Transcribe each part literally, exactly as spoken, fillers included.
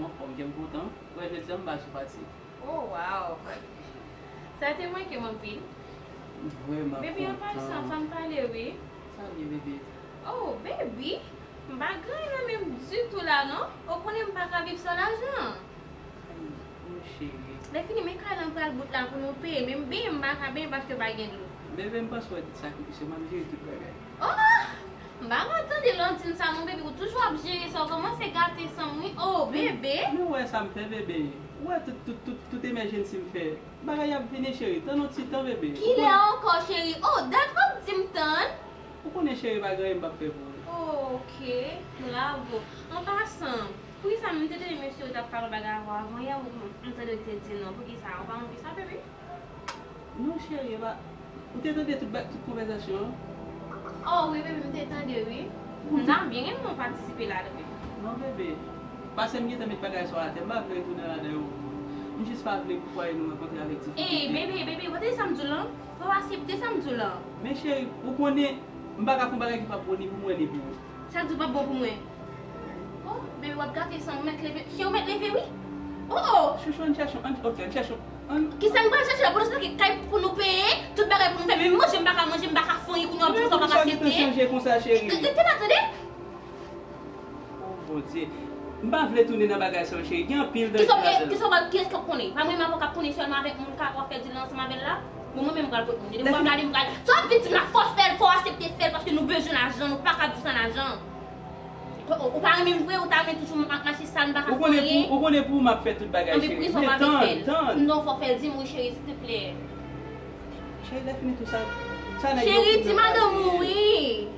Anfòm, kè m kontan. Wè, jodi a m pa sou fatig. Oh, wow! Sa te manke m anpil. Vrèman kontan. Baby, an pasan, fè m pale, wi. Sa vle, bebe? Oh, baby! M pa gen anyen nan men m ditou la, non. Ou konnen m pa ka viv san lajan. Mon cheri. Lè fini, men kay lan pral bout la pou nou peye. Men m benyen, m pa ka benyen paske pa gen dlo. Bebe, m panse w ap di sakrifis yo, m ap jere tout bagay. Oh! M pa ka tande lè w di m sa non, bebe. Ou toujou ap jere sa, ou kòmanse gate san m, wi. Oh, bebe. Men w wè sa m fè, bebe. Ou wè tout, tout, tout, tout emèjensi m fè. Bagay ap vini, cheri. Tann yon ti tan, bebe. Kilè ankò, cheri? Oh, dat w ap di m tann? Ou konnen, cheri, pa gen anyen m p ap fè pou ou. Oh, ok. Bravo. An pasan, poukisa m te tande mesye yo t ap pale yon bagay avè w avan yè, ou, m tande yo te di non? Poukisa? Ou pa konn poukisa, bebe? Non, cheri, e pa. Ou te tande tout ba-, tout konvèsasyon an? Oh, wi, bebe, m te tande, wi. M ta byen renmen w patisipe ladan, bebe. Non, bebe. Paske m gentan met bagay sa w atè, m pa vle retounen ladan yo. M jis pa vle pou fwaye nou rankontre avèk difikilte. Ey, bebe, bebe, ou tande sa m di w lan? Fò w aksepte sa m di w lan. Men cheri, ou konnen, m pa ka fè yon bagay ki p ap bon ni pou mwen, ni pou ou. Sa k di w p ap bon pou mwen? Oh, bebe, w ap gate san m, ou mèt leve. Cheri, ou mèt leve, wi. Oh, oh! Chouchou, ann chèche, ann, ok, ann chèche, ann. Kisa n pral chèche la? Pandan se tan gen kay pou nou peye, tout bagay pou nou fè, menm manje m pa ka manje, m pa ka fè anyen, kounye a w ap di m sa w p ap aksepte. Chanje konsa, cheri. Rete la, tande. Oh, Bondye. M pa vle tounen nan bagay sa yo, cheri. Gen anpil danje ladan l. Kisa w, kisa w, kiyès k ap konnen? Pa mwen menm avè w k ap konnen sèlman avèk moun k ap fè dilans ansanm avè l la? Bon, mwen menm m pral pot moun. Depi w ap gade m pral. Sa w ap vin di m la, fò w fè l, fò w aksepte fè l, paske nou bezwen lajan, nou pa ka viv san lajan. Ou, ou, ou pa renmen m vre, ou ta renmen toujou m ap mache sal, m pa ka fè anyen. Ou konnen pou, ou konnen pou ou m ap fè tout bagay, cheri. Men tann, tann. Non, fò w fè l, di m wi, cheri, silteplè. Cheri, lè fini tou sa, sa nèg yo fè. Cheri, di madanm ou wi.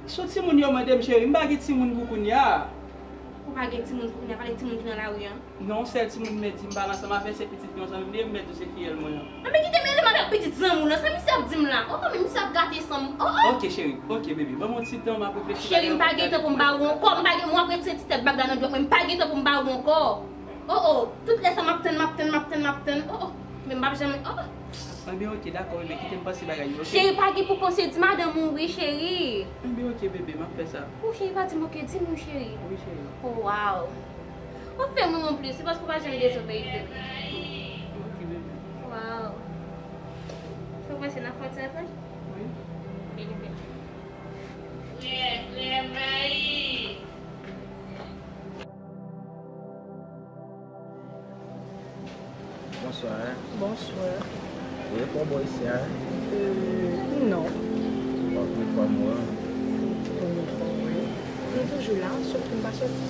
Sou timoun yo mande m, cheri, m pa gen timoun pou kounye a. Ou pa gen timoun pou kounye a, pale timoun ki nan lari an. Non, sèl timoun mwen di m pale ansanm avè l, se pitit yon zanmi m ye, m mèt di w se fiyèl mwen an. Anben kite m rele m avèk pitit zanmi w lan, sa misye ap di m la? Oh, men misye ap gate san m. Oh, oh. Ok, cheri, ok, bebe, ban m yon ti tan, m ap reflechi. Cheri, m pa gen tan pou m ba ou ankò, m pa gen, mwen ap retire ti tèt bag la nan dwèt mwen, m pa gen tan pou m ba ou ankò. Oh, oh, tout lè sa m ap tann, m ap tann, m ap tann, m ap tann. Oh, oh, men m p ap janm, oh, oh. Anben, ok, dakò, bebe, kite m panse bagay yo, ok? Cheri, pa gen pou panse, di madanm ou wi, cheri. Anben, ok, bebe, m ap fè sa. Oh, cheri, pa di m ok, di m wi, cheri. Wi, cheri. Oh, wow. Ou fè mwen yon plis, se paske ou pa janm dezobeyi, bebe. Ok, bebe. Wow. Sa w panse, n ap fè yon ti rataj? Wi. Byen fèt. Bonswa. Bonswa. Ou gen fòm ou isi a? Euh, non. Ou pa gen fòm ou an? Premye fwa, wi. M toujou la, sòf ke m pa sòti.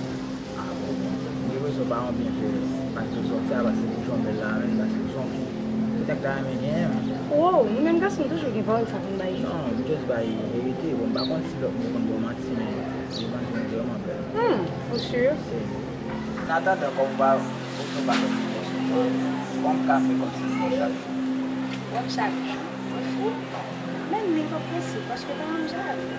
Ah, bon. M gen enpresyon pa yon byen fè, pa t sòti a, paske pou jan w bèl la menm, paske jan w fi. Nèg la renmen genyen. Wow, nou menm gason, nou toujou gen pawòl sa pou n bay. Non, m just bay verite. Bon, m pa konn si lòt moun konn ba w manti, men devan Dye m vrèman pè. Hmm, ou sur? Se. An atandan, kòm ou pa, ou pa sòti fòs ou pa, kòman m ka fè kòmsi m fè w chak jou? Wè m chak jou? Ou fou? Menm li pa posib, paske pa menm jan avè m.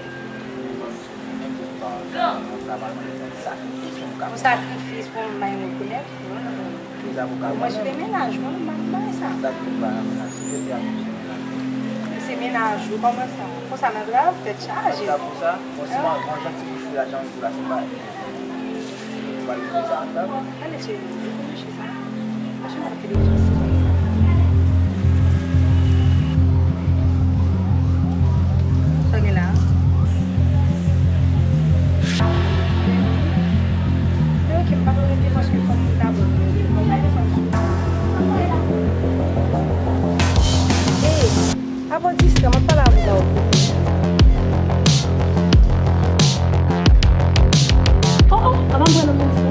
Menm jan avè m, sa pa menm jan. Sakrifis pou m ka fè. Yon sakrifis pou m bay yon rekonèt? Non, non, non. Mwen sou de mennaj mwen, m pa nan bagay sa. Sa ki pa nan mennaj, si yo te ap mouche mennaj. Se mennaj ou, kòman sa? Konsa nan trav, tèt chaje. Sa pou sa, bon, si mwen, mwen janti pou chou la, jan pou la, se pa, se pa li sa, sa. Ale cheri, reflechi sa. Franchman, pa telefon si. Sa gen la? Men ok, m pa konn rete paske fòk m ta bon. Fòk m ta defann sou. Ey, avan distrè, m ap pale avè w. Oh, oh, avan m pran nan moun fou.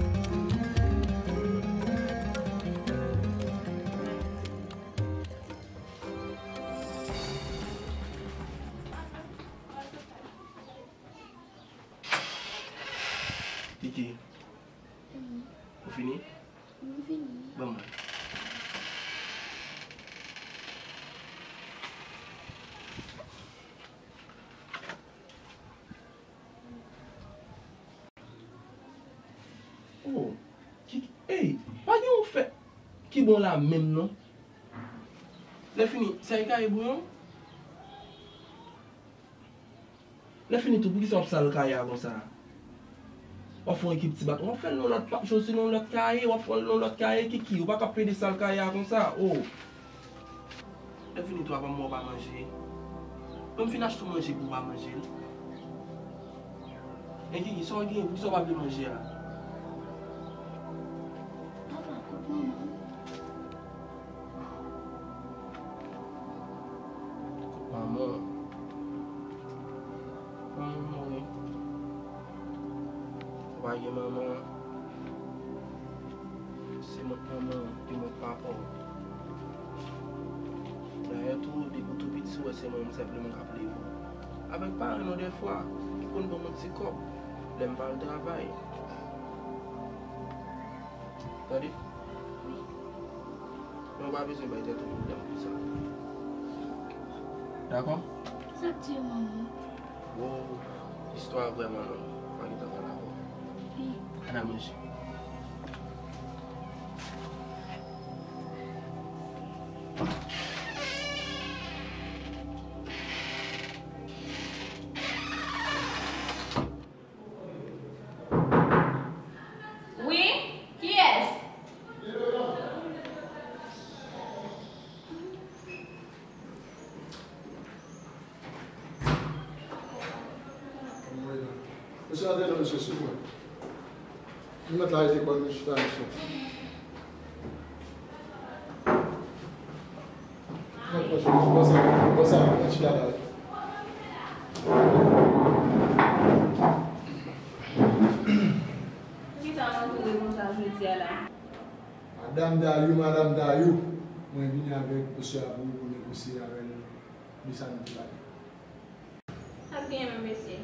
Kiki, ou fini? M fini. Ban mwen. Oh, ki, ey, pa gen yon fè ki bon la menm non. Lè fini, sa e kaye bouyon? Lè fini tou, poukisa w ap sal kaye a konsa? W ap fè yon ekip ti bat, w ap fè l nan lòt pa, Josie nan lòt kaye, w ap fè l nan lòt kaye, Kiki, ou pa ka plede sal kaye a konsa, oh. Lè fini tou, apa mwen w pa manje? Mwen m fin achte w manje pou w pa manje l. Men Kiki, sa w gen, poukisa w pa vle manje a? Papa, kote manman? Kote manman? Manman mouri. Ou pa gen manman. Se mwen k manman w, e mwen k papa w. Dayè tou, depi w tou piti, w wè se mwen menm senpleman k ap leve w. Avèk paran nou dèfwa, ki konn ban mwen ti kòb lè m pa al travay. Tande? Wi. Men w pa bezwen bay tèt ou pwoblèm pou sa. Dakò? Sa k di yo, manman? Wo, istwa vrèman long. Mwen gentan pral avè w. Wi. Ann al manje. Wi? Kiyès? Mesye, antre non, mesye, silvouplè. Nou mèt la rete kò nou chita, mesye. Mwen pran chemiz, pran sa, pran sa, pran chita la. Poukisa w antoure konsa jodi a la? Madanm Dayou, madanm Dayou, mwen vini avèk mesye a pou, pou negosye avè l de sa nou te pale. Sa k genyen menm mesye?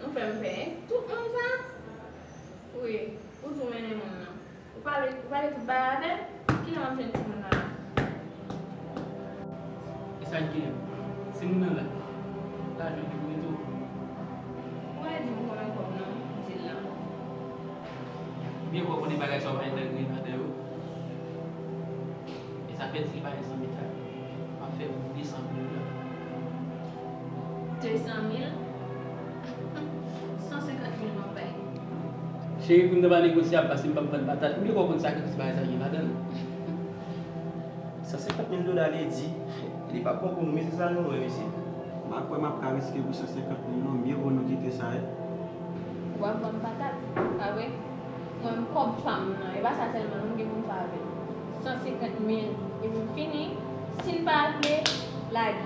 Nou fè m pè. Tout moun sa? Wi, ou di w mennen moun nan. Ou pale, ou pale tout bagay avè l? Kilè m ap jwenn timoun nan la? E sa k genyen? Timoun nan la. Lajan li pou rete w. Ou pa di m konbyen kòb non, di l la. Byen, ou konnen bagay sa yo pa entegre ladan yo. E sa k fè di li pa gen zanmi ta. M ap fè pou de san mil dola. De san mil? San senkant mil m ap bay. Cheri, pou m ta pa negosyab, paske m p ap vann patat. M gen kò konn sakrifis bagay sa gen ladan l. San senkant mil dola, li di, li p ap bon pou nou, mesye, sa nou wè, mesye. M pa kwè m ap ka riske pou san senkant mil non, mye vo nou kite sa, wi. W ap vann patat, pa vre? Mwen, m kòb fanm nan, e pa sa sèlman non, m gen pou m fè avè l. San senkant mil, epi m fini. Si n pa vle, lage.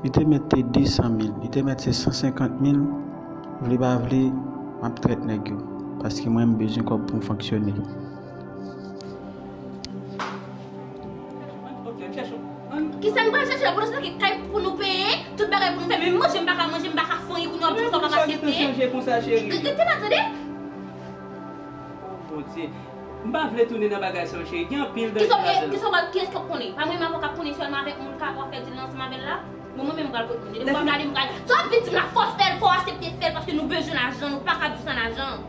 Li te mèt te de san mil, li te mèt se san senkant mil, vle pa vle, m ap trèt nèg yo, paske mwen, m bezwen kòb pou m fonksyone. Kisa n pral chèche la? Pandan se tan gen kay pou nou peye, tout bagay pou nou fè, menm manje m pa ka manje, m pa ka fonyi, kounye a w ap di m sa w p ap aksepte. Rete la, tande? Bondye, m pa vle tounen nan bagay sa yo, cheri. Gen anpil danje ladan l. Kisa w, kiyès k ap konnen? Pa mwen menm avòka k konnen sèlman avèk moun k ap fè dil ansanm avè l la? Bon, mwen menm m pral kot moun. Depi w ap gade m pral, sa w ap vin di m la, fò w fè l, fò w aksepte fè l, paske nou bezwen lajan, nou pa ka viv san lajan.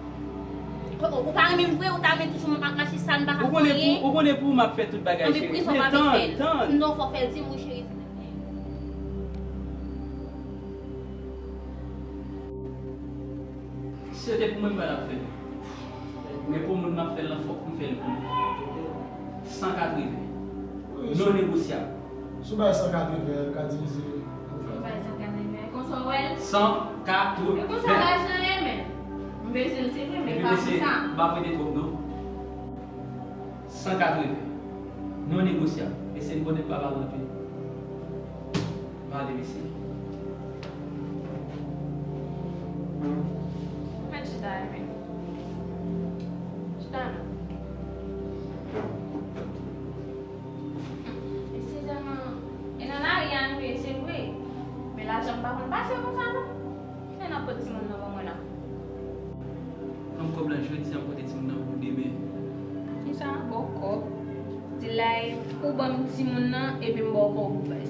Ou, ou, ou pa renmen m vre, ou ta renmen toujou m ap mache sal, m pa ka fè anyen. Ou konnen pou, ou konnen pou m ap fè tout bagay, cheri. Men tann, tann. Non, fò w fè l, di m wi, cheri, silvouplè. Si se te pou mwen, m pa t ap fè l. Men pou moun m ap fè l lan, fòk m fè l pou li. San katreven. Non negosyab. Si w bay san katreven, l ka divize. Si w bay san katreven, konsa w wè l? San katreven. E konsa lajan ye, men. M bezwen l, se vre, men pa konsa. Epi mesye, m p ap rete twòp, non. San katreven. Non negosyab. Mesye, m konnen m pa pale anpil. Pale, mesye. Mèt chita, wi. Chita non. Mesye, tèlman, e nan lari a nou ye, se vre. Men lajan m pa konn pase konsa, non. Kilè n ap pot timoun nan ban mwen la? Ban m kòb la jodi a, m pote timoun nan pou demen. Kisa? Ba w kòb? Di l la, ou ban m timoun nan, epi m ba w kòb ou bay.